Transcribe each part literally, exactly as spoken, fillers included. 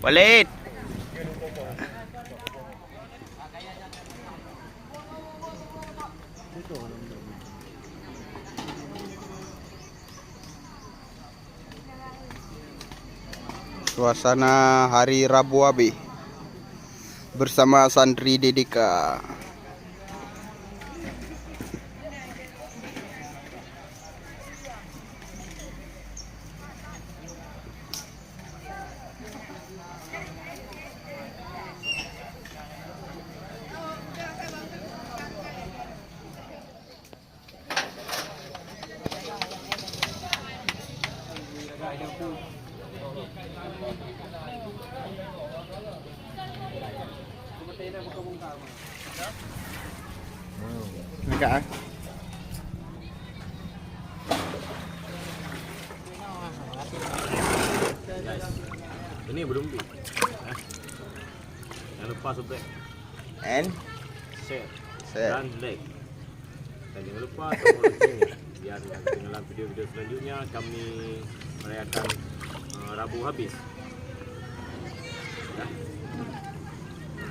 Walid. Suasana hari Rabu abéh bersama santri D D K. Agak, eh. Ini belum bi. Eh. Jangan lupa subscribe. And share. Share. Dan like. Dan jangan lupa tombol lonceng, ya. Biar nanti dalam video-video selanjutnya kami merayakan, eh, Rabu habis. Ya.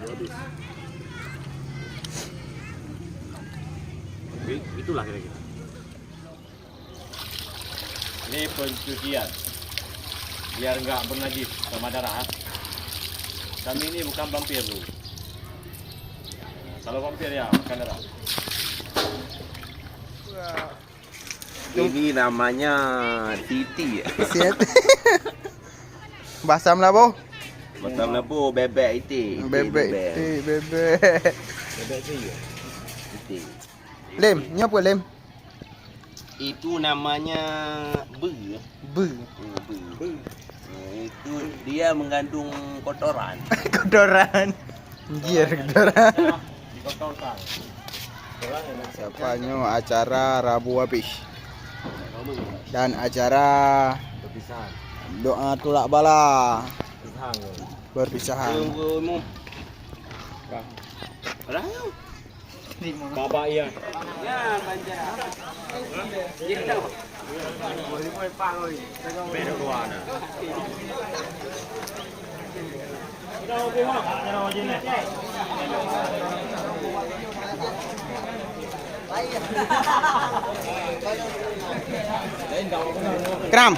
Rabu habis. Be-, itulah kira-kira. Ini pencucian. Biar enggak bernajis sama darah, ah. Kami ini bukan vampir, Bu. Kalau vampir, ya, makan darah. Ini namanya Siti. Siat. Bahasa Melayu? Bahasa Melayu bebek itik. Itik bebek, bebek. Itik bebek. Bebek tu ya? Itik. Lem, nyoe apa lem? Itu namanya beu. Beu. Hmm, beu. Beu. Hmm, itu dia mengandung kotoran. Kotoran. Anjir, kotoran. Siapa nyoe acara Rabu habis. Dan acara doa tulak bala. Perpisahan. Perpisahan. Baba iya. Kram.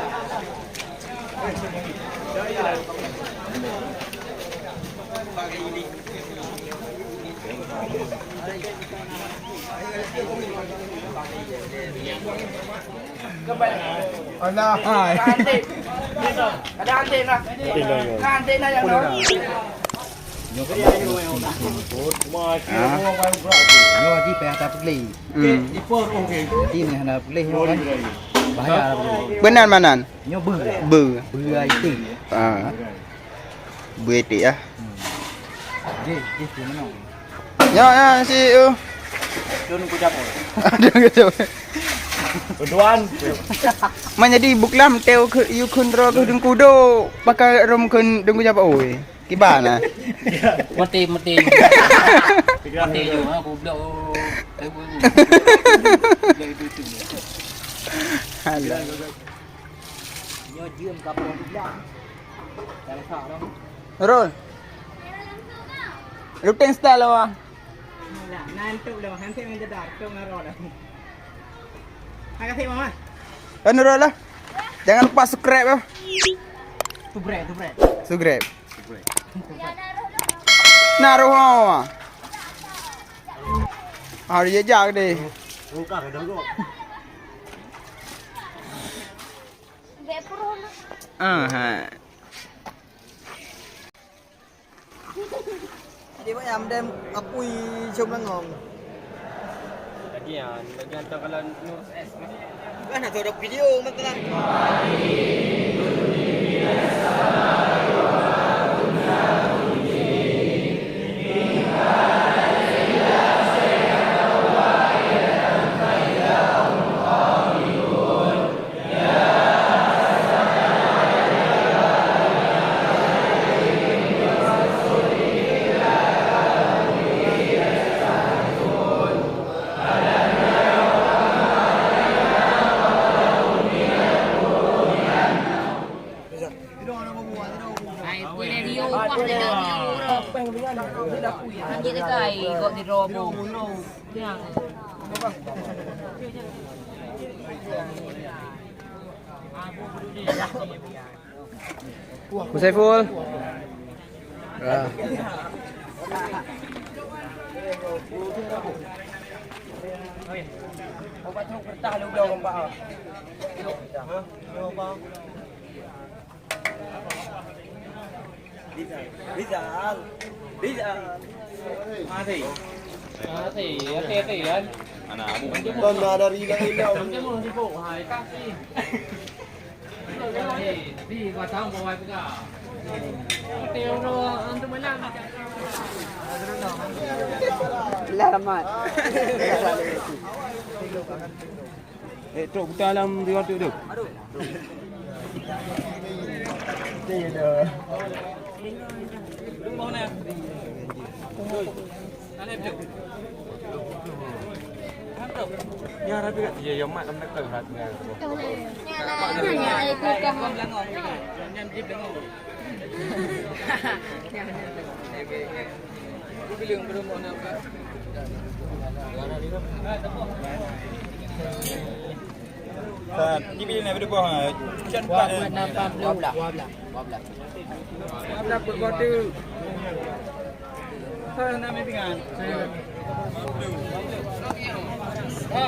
Alah. Hai. Ada anting lah. Anting lah yang dah. Nyoe ka jeuet payah tapeugléh. Hmm. Jadi ni hana peugléh nyoe kan. Bahaya lah peugléh. Beuna manan? Nyoe beu. Beu. Beu iték. Ah. Beu iték ah. Hmm. Jih, jih di mana? Nyoe, nyoe si uh. Dun ku japo. Dun ku japo. Tuan. Meunjadi buklam teu yukun ro ke dengkudo pakai rom kun dengku japo oi. Kiban ah. Mati, mati. Mati je, ha, goblok. Alah. Nyoe jeuem kapong goblok. Dah lesak dah. Rul. Luteng style awak. Nah, nah, entuk dah. Hansip main jedar. Entuk ngarok dah. Makasih, Mama. Kan Rul lah. Jangan lupa subscribe ya. Subscribe, subscribe. Subscribe. Naruh hawa. Harus jejak deh. Ah, ha. Jadi banyak mendem apui cium lengong. Lagi ya, lagi hantar kalau ngurus es. Kan nak tahu video makanan. Hanjeuet teuka ai kok di robo. Musaiful. Ah. Rizal. Rizal. Rizal. Mati. Mati. Hati-hati kan. Anak abu. Kan ada Rizal. Macam mana sibuk? Hai kasih. Di batang bawah juga. Hati orang antum mana? Selamat. Eh, trok buta lam riwayat tu. Ya, Rabbi, ya, ya, mak, mak, mak, mak. Sa, ni bila nak berdebuh, ha? Macam empat, eh. Dua belas. Dua belas. Dua belas. Dua belas peuet kode. Ha, nak main dengan. Ha.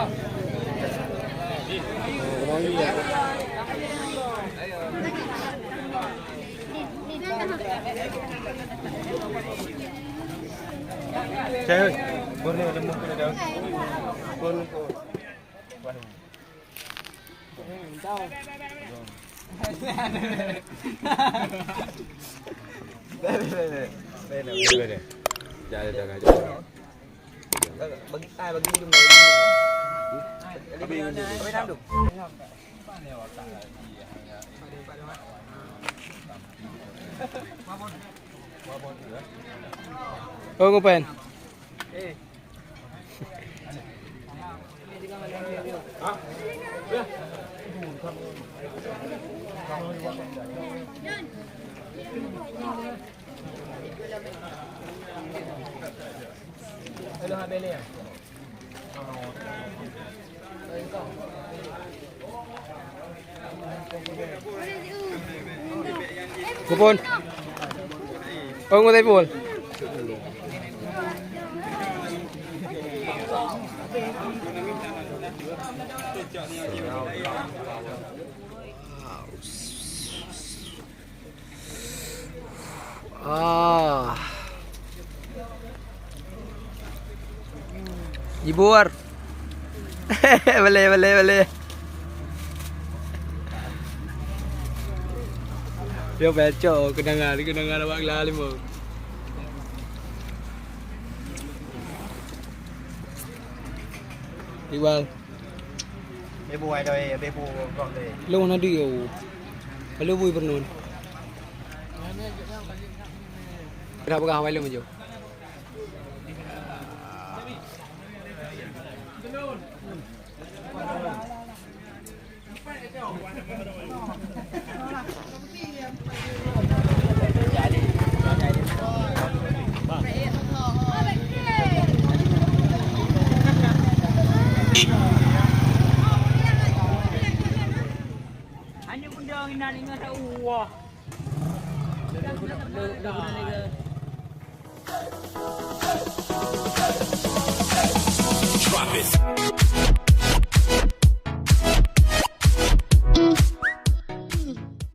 Cewek, boleh ada muka dah. Boleh. Bagi, ah, bagi minum. Habis minum. Habis minum. Oh, ngupen. Kupon. Oh, ngutai pun. Ah. Jibur. Boleh, boleh, boleh. Dia baca, kedengar, kedengar awak gelar lima. Iqbal. Bebo ai doi, bebo kong doi. Long na dio. Lalu bui pernun. Dah pegang awai long jo. Drop it.